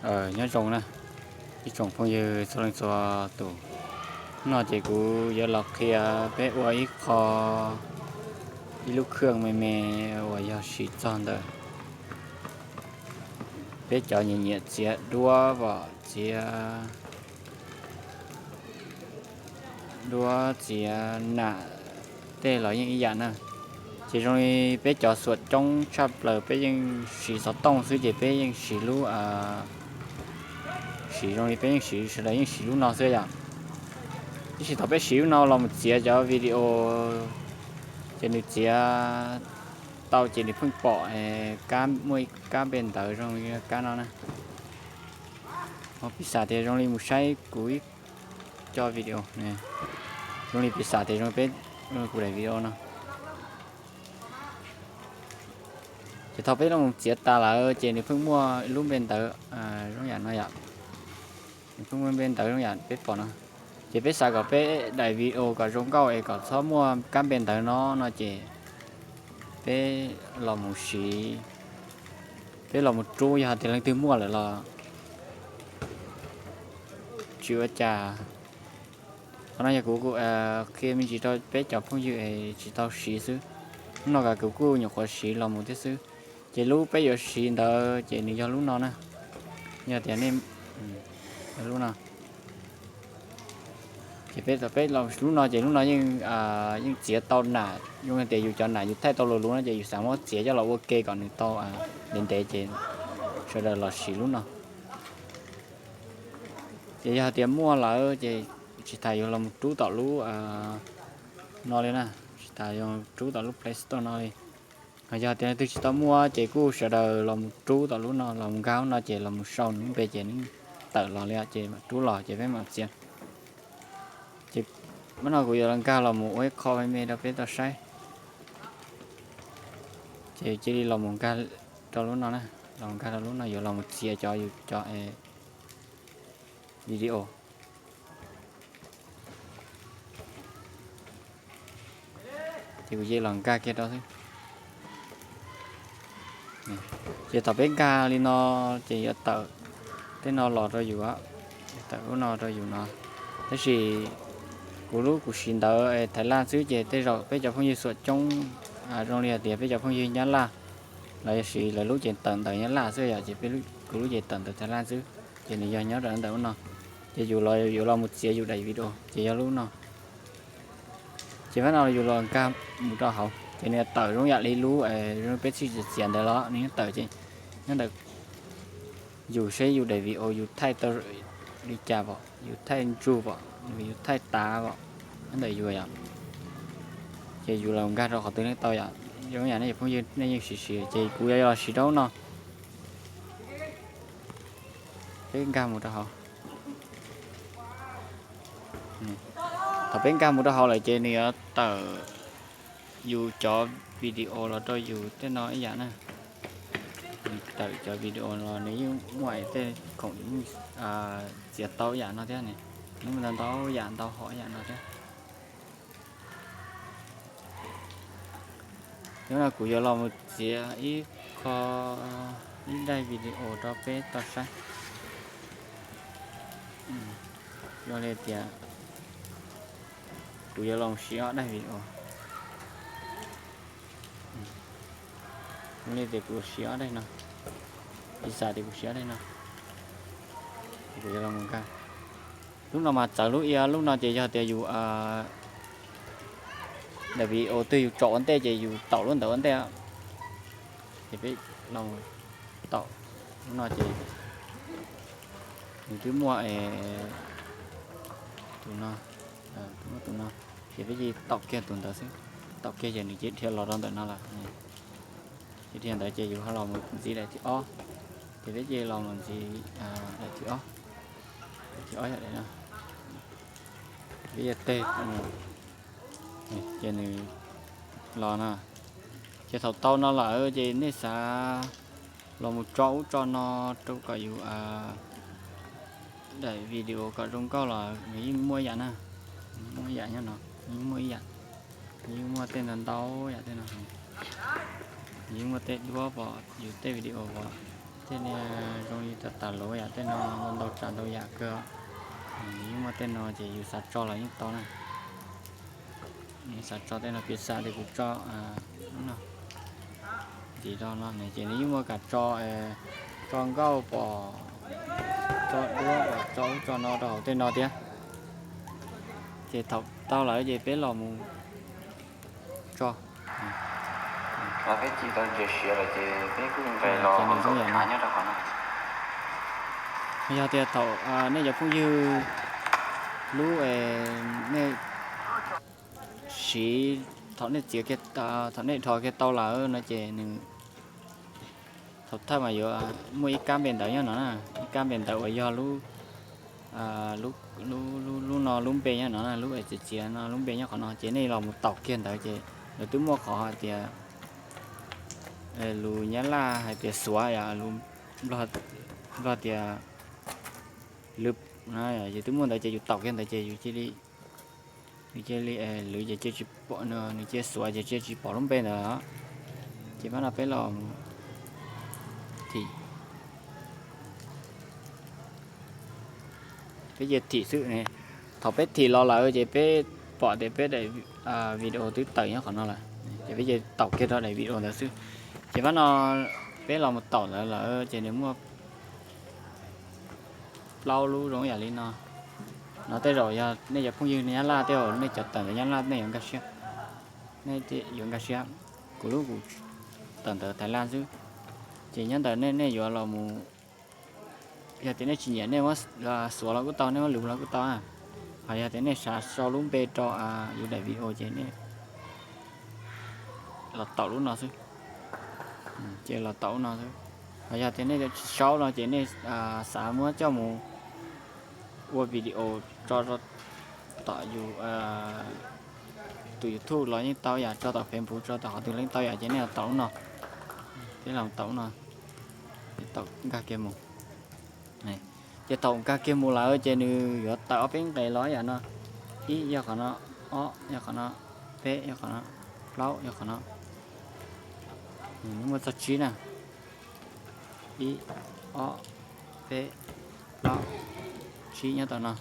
Nyob zoo na, ib tsoom phooj ywg txhua leej txhua tus, no ces kuv yuav los qhia peb ua ib qho, ib lub khwj me me uas yog siv txog ntawm peb cov nyiam nyiam txiav duab vom txiav duab txiav nam tej los yeej ib yam na. Ces zoo li peb cov xuam coob tshaj plaws peb yeej siv xov tooj xwb ces peb yeej siv lub, siv zoo li peb yeej siv, sawv daws yeej siv lub no xwb yom. Tab sis thaum peb siv lub no los mus txiav cov video ces nws txiav tau ces nws pheej pom kab, muaj ib kab npe ntawv zoo li kab no na. Ho piv xam tias zoo li mus saib kuv ib co video, zoo li piv xam tias zoo peb, kuv daim video no. Ces thaum peb los mus txiav tas lawm ces nws pheej muaj lub npe ntawv zoo yam no yom. Nws pheej muaj npe ntawv zoo yam peb pom no. Ces peb xav kom peb daim video kom zoo nkauj es kom txhob muaj kab npe ntawv no no ces peb los mus siv, peb los mus rub, yog hais tias leej twg muaj lawm los tsis ua cas. Qhov no yog kuv qhia me ntsis rau peb cov phooj ywg es tsis tau siv xwb. Hnub no kuv kuj nyuam qhuav siv los mus thiab xwb. Ces lub peb yuav siv ntawd ces nws yog lub no na. Yog tias nej, lub no, ces peb, peb lub no ces lub no yeej, yeej txiav tau nam, zoo tias yus cov nam yus thaij tau luv luv no ces yus xav muab txiav coj los ua ke kom nws tau ntev ntev ces sawv daws los siv lub no. Ces yog hais tias muaj lawm ces tsis tas yuav los mus rub tom lub no li na, tsis tas yuav rub tom lub Play Store no li. Ho yog tias leej twg tsis tau muaj ces kuj sawv daws los mus rub tom lub no, los mus nkag lub no ces los mus sau nws lub npe ces nws tawm los li ces mam rub los ces peb mam txiav. Ces hnub no kuv yuav los nkag los mus ua ib qho me me rau peb tau saib. Ces cia li los mus nkag rau lub no na, los mus nkag rau lub no yuav los mus txiav cov yus cov video. Ces kuv cia li los nkag kiag rau xwb. Ces thaum peb nkag li no ces yuav tawm tej no los rau yus, tawm lub no rau yus no. Tab sis kuv lub kuv siv ntawv Thaib Laj xwb ces tej zaum peb cov phooj ywg xuam coob, zoo li hais tias peb cov phooj ywg Nyab Laj los yog siv lawv lub ces tawm ntawv Nyab Laj xwb yom, ces kuv lub ces tawm ntawv Thaib Laj xwb. Ces nws yog nyob rau ntawm lub no. Ces yus los yuav los mus txiav yus daim video ces yog lub no. Ces pab no yus los nkag mus rau hauv ces nws tawm zoo yam li lub, zoo peb txhij txiav ntawd los nws yeej tawm ces nyob ntawm yus seb yus daim video yus thaij tau li cas pom, yus thaij ntsug pom, yus thaij tav pom, nyob ntawm yus yom. Ces yus los nkag rau qhov twg nej tau yom, zoo yam nej cov phooj ywg nej yeej siv siv ces kuv yuav los siv rau lub no. Peb nkag mus rau hauv. Thaum peb nkag mus rau hauv lawm ces nws yuav tawm yus cov video los rau yus tej no ib yam na. Nws tawm cov video los nws yeej muaj tej khoom txiav tau ib yam no thiab, nws muaj ntau ntau yam ntau hom ib yam no thiab. Hnub no kuv yuav los mus txiav ib qho, ib daim video rau peb tau saib. Zoo li tias kuv yuav los siv ob daim video. Zoo li tias kuv siv ob daim no, piv xam tias kuv siv ob daim no, kuv yuav los nkag. Lub no mas txawv lub ia, lub no ces yog tias yus daim video twg yus tsom ua ntej ces yus taum lub ntawd ua ntej. Ces peb los taum lub no ces nws twb muaj tus no, muaj tus no, ces peb cia li taum kiag tus ntawd xwb. Taum kiag ces nws cia li dhia los rau ntawm no lawm. Ces dhia ntawd ces yus ho los mus ntxiv daim thib ob, ces peb cia li los mus ntxiv daim thib ob, daim thib ob yog daim no. Peb cia li teg ces nws los no. Ces thaum tau no lawm ces nej xav los mus tso ub tso no rau kom yus daim video kom zoo nkauj los nws yeej muaj ib yam na, muaj ib yam nyob no, yeej muaj ib yam, yeej muaj tej ntau ntau yam tej no. Yeej muaj tej duab pom, yus tej video pom, tej niag Zoo li tas tas luv yam tej no ntau tsam ntau yam kawg. Nws yeej muaj tej no ces yus xav tso los yeej tau na. Xav tso tej no piv xam tias kuv tso no, ntxiv rau no ces nws yeej muaj kam tso, tso nkauj pom, tso duab pom, tso ub tso no rau hauv tej no thiab. Ces thaum tau lawm ces peb los mus tso. Peb ci tau ntses siav lawm ces peb kuj nqes los zoo yam no. Yog tias thaum nej cov phooj ywg lub, nej siv, thaum nej txiav, thaum nej dhos kiag tau lawm no ces nws, thaum thawj mas yuav muaj ib kab npe ntawv nyob no na, ib kab npe ntawv uas yog lub, lub no lub npe nyob no na, lub es txiav txiav no lub npe nyob qhov no ces nej los mus taus kiag ntawd ces lawv twb muaj qhov hais tias, lus Nyab Laj hais tias xuav, lus Nplog tias lwv, ces twb muaj ntawd ces yus taus kiag ntawd ces yus cia li, yus cia li lwv ces cia tsis pom, nws cia xuav ces cia tsis pom lub npe ntawd. Ces pab no peb los thim, peb cia thim xwb. Thaum peb thim los lawm ces peb pom tias peb daim video twb tawm nyob qhov no lawm, ces peb cia taus kiag rau daim video ntawd xwb. Ces pab no peb los mus taus ntawd lawm ces nws muaj plaub lub zoo yam li no. No tej zaum yog nej cov phooj ywg Nyab Laj tej zaum nej cov tawm ntawv Nyab Laj nej yuav nkag siab, nej yuav nkag siab. Kuv lub kuv tawm ntawv Thaib Laj xwb. Ces nyob ntawm nej, nej yuav los mus, yog tias nej tsis nyiam nej muab xuav los kuj tau, nej muab lwv los kuj tau. Ho yog tias nej xav sau lub npe rau yus daim video ces nej los taus lub no xwb. Ces los taus lub no xwb. Ho yog tias nej tsis sau no ces nej xav muab coj mus ua video tso rau tom yus tus YouTube los yeej tau yom, tso tom Facebook, tso tom qhov twg los yeej tau yom, ces nej los taus lub no. Peb los taus lub no, taus nkag kiag mus. Ces thaum nkag kiag mus lawm ces nws yuav tawm ob peb nqes los yam no. Ib yog qhov no, ob yog qhov no, peb yog qhov no, plaub yog qhov no. Nws muaj txog tsib na. Ib, ob, peb, plaub, tsib nyob tom no.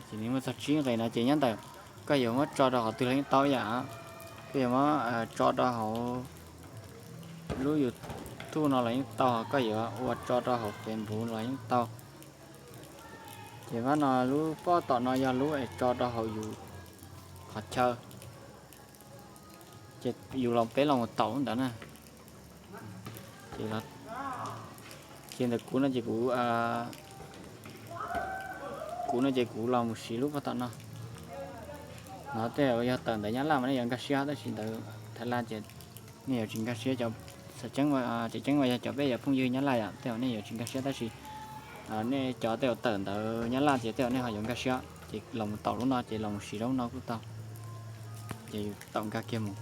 Ces nws muaj txog tsib nqes no ces nyob ntawm koj yuav muab tso rau qhov twg los yeej tau yam. Koj yuav muab tso rau hauv lub YouTube no los yeej tau, koj yuav ua tso rau hauv Facebook los yeej tau. Ces pab no lub pob tom no yog lub es tso rau hauv yus qhov chaw. Ces yus los peb los mus taus lub ntawd na. Ces ces ntawm kuv no ces kuv, kuv no ces kuv los mus siv lub pob tom no. No tej zaum yog tawm ntawv Nyab Laj mas nej yuav nkag siab, tab sis ntawv Thaib Laj ces nej yuav tsis nkag siab. Cov tseem ceeb mas yog cov peb cov phooj ywg Nyab Laj yom, tej zaum nej yuav tsis nkag siab, tab sis nej cov tej zaum tawm ntawv Nyab Laj ces tej zaum nej ho yuav nkag siab. Ces los mus taus lub no ces los mus siv lub no kuj tau. Ces yus taus nkag kiag mus.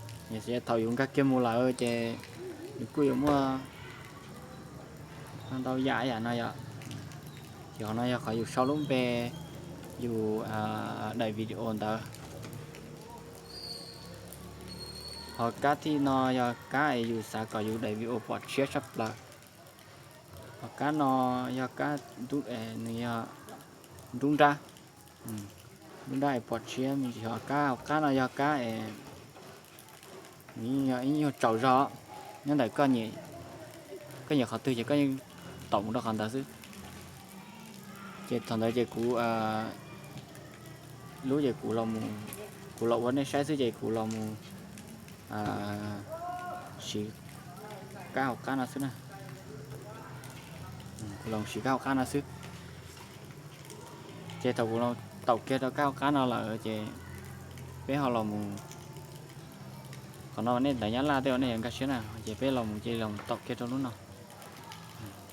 Thaum yus nkag kiag mus lawm ces nws kuj yuav muaj ntau yam yam no yom. Ces qhov no yog qhov yus sau lub npe yus daim video ntawd. Ho kab thib no yog kab es yus xav kom yus daim video pom tshiab tshaj plaws. Ho kab no yog kab, nws yog nruab nrab. Nruab nrab es pom tshiab me ntsis. Ho kab hauv qab no yog kab es nws yeej yog ib nyuag tsaus zog, nyob ntawm koj nyiam qhov twg ces koj yeej taus mus rau qhov ntawd xwb. Ces thaum ntawd ces kuv lub ces kuv los mus, kuv los ua nej saib xwb ces kuv los mus siv kab hauv qab no xwb na. Kuv los siv kab hauv qab no xwb. Ces thaum kuv los taus kiag rau kab hauv qab no lawm ces peb ho los mus, qhov no nej ntawv Nyab Laj tej zaum nej yuav nkag siab na, ces peb los mus ces los taus kiag rau lub no.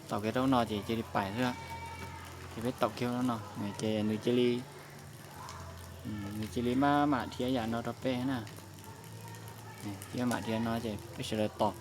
Taus kiag rau lub no ces cia li pais xwb. Ces peb taus kiag lub no ces nws cia li, nws cia li maj mam dhia yam no rau peb na. Cia li mam dhia no ces peb sawv daws tos.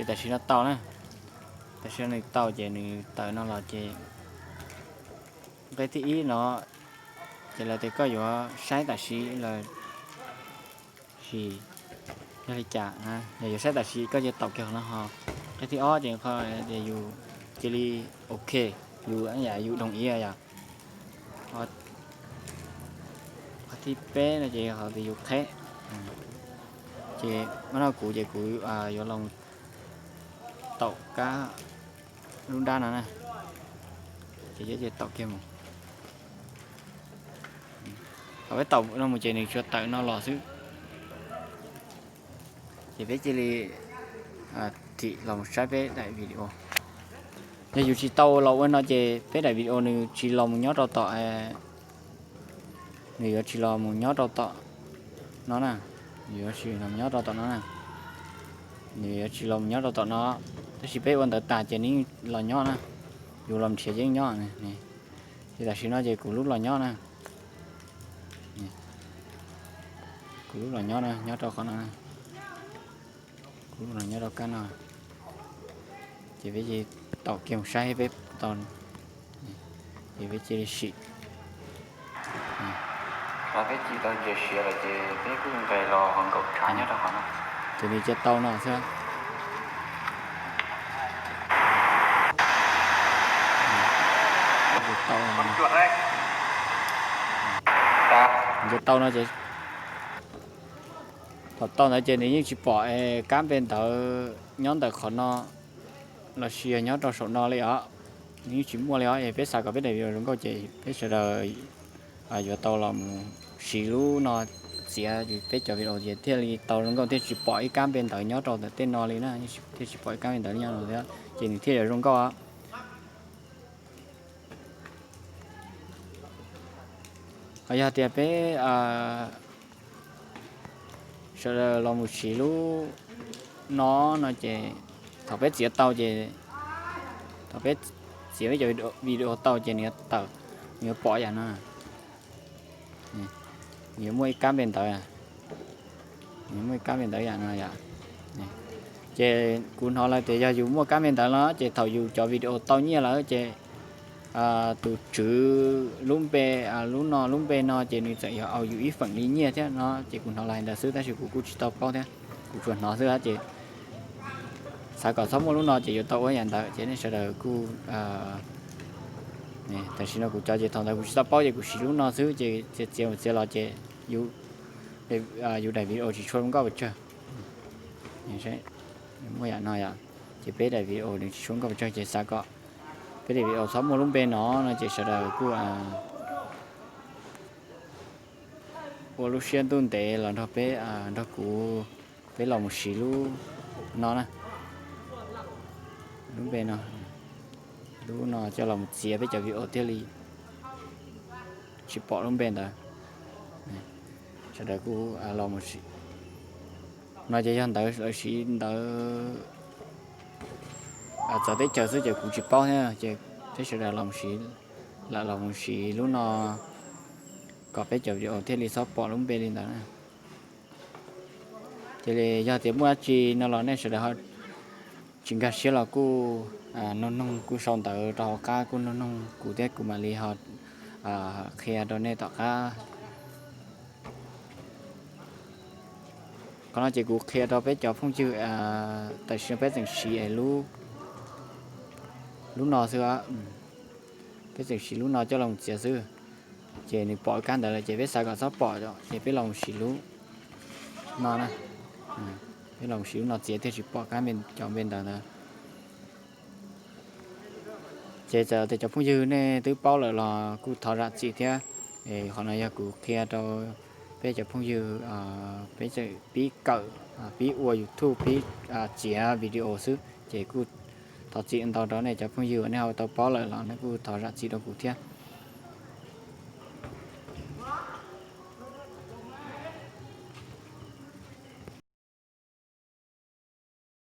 Tam sim no tau na, tam sim no nws tau ces nws tawm no los ces nqe thib ib no ces lawv tias koj yuav saib tam sim los sis yog li cas, yog yuav saib tam sim koj cia li taum kiag qhov no ho. Nqe thib ob ces yus cia li ok, yus yam yus đồng ý yom. Qhov thib peb no ces yog tias yus qheb. Ces no kuv ces kuv yuav los taum kab lub nrab no na, ces taum kiag mus. Thaum peb taum no mus ces nws tsuas tawm no los xwb. Ces peb cia li thim los mus saib peb daim video. Yog yus tsis tau los ua no ces peb daim video nws tsis los mus nyob rau tom, nws yuav tsis los mus nyob rau tom no na, yuav tsis los nyob rau tom no na, nws yuav tsis los mus nyob rau tom no. Tab sis peb ua ntawd tas ces nws yeej los nyob na, yus los nrhiav ces yeej nyob. Ces tam sim no ces kuv lub los nyob na, kuv lub los nyob na, nyob rau qhov no, kuv lub los nyob rau kab no. Ces peb cia li taum kiag mus saib peb tau, ces peb cia li sim. Peb cia li tau ntsia siav lawm ces peb kuj nqes los hauv nkaum tshav nyob rau hauv no, ces nws cia tau no xwb. Cia tau no ces, thaum tau ntawd ces nws yeej tsis pom kab npe ntawv nyob ntawm qhov no los sis yog nyob rau saum no li os. Nws yeej tsis muaj li os. Es peb xav kom peb daim video zoo nkauj ces peb sawv daws yuav tau los mus siv lub no txiav peb cov video ces thiaj li tau zoo nkauj, thiaj tsis pom ib kab npe ntawv nyob rau ntawm tej no li na, thiaj tsis pom ib kab npe ntawv nyob no thiab ces nws thiaj yuav zoo nkauj. Ho yog tias peb sawv daws los mus siv lub no no ces thaum peb txiav tau ces, thaum peb txiav peb cov video tau ces nws yuav tawm, nws yuav pom yam no, nws yuav muaj ib kab npe ntawv, nws yuav muaj ib kab npe ntawv yam no yom. Ces kuv hnov lawv tias yog yus muaj kab npe ntawv no ces thaum yus cov video tau nyiaj lawm ces tus tswv lub npe, lub no lub npe no ces nws txawm yog au yus ib feem li nyiaj thiab no ces kuv hnov lawv hais ntawd xwb tab sis kuv kuj tsis tau paub thiab, kuv tsuas hnov xwb ces xav kom txhob muaj lub no ces yuav tau ua yam ntawd ces nej sawv daws kuj, tam sim no kuv cov ces thaum ntawd kuv tsis tau paub ces kuv siv lub no xwb ces txiav txiav mus txiav los ces yus daim video tsis tshua zoo nkauj pes tsawg. Muaj yam no yom, ces peb daim video nws tsis tshua zoo nkauj pes tsawg ces xav kom peb daim video txhob muaj lub npe no no ces sawv daws kuj ua lub siab ntuj ntev los nrog peb, nrog kuv, peb los mus siv lub no na, lub npe no, lub no coj los mus txiav peb cov video thiaj li tsis pom lub npe ntawd. Sawv daws kuj los mus siv no ces yog ntawv lawv siv ntawv txawv teb chaws xwb ces kuv tsis paub thiab ces peb sawv daws los mus siv, lam los mus siv lub no kom peb cov video thiaj li txhob pom lub npe li ntawd na. Ces li yog tias muaj dab tsi no los nej sawv daws ho tsis nkag siab los kuj noog noog, kuj sau ntawv rau hauv qab kuj noog noog kuv thiab kuv mam li ho qhia rau nej tom qab. Qhov no ces kuv qhia rau peb cov phooj ywg, tam sim no peb tseem siv lub no xwb, peb tseem siv lub no coj los txiav xwb. Ces nws pom kab ntawv lawm ces peb xav kom txhob pom ces peb los mus siv lub no na, peb los mus siv lub no txiav thiaj tsis pom kab cov npe ntawv ntawd. Ces txawm tias cov phooj ywg nej twb paub lawm los kuj thov zam txim thiab. Qhov no yog kuv qhia rau peb cov phooj ywg, peb tseem pib kawm, pib ua YouTube, pib txiav video xwb ces kuj thov txim ntau rau nej cov phooj ywg uas nej ho tau paub lawm los nej kuj thov zam txim rau kuv thiab.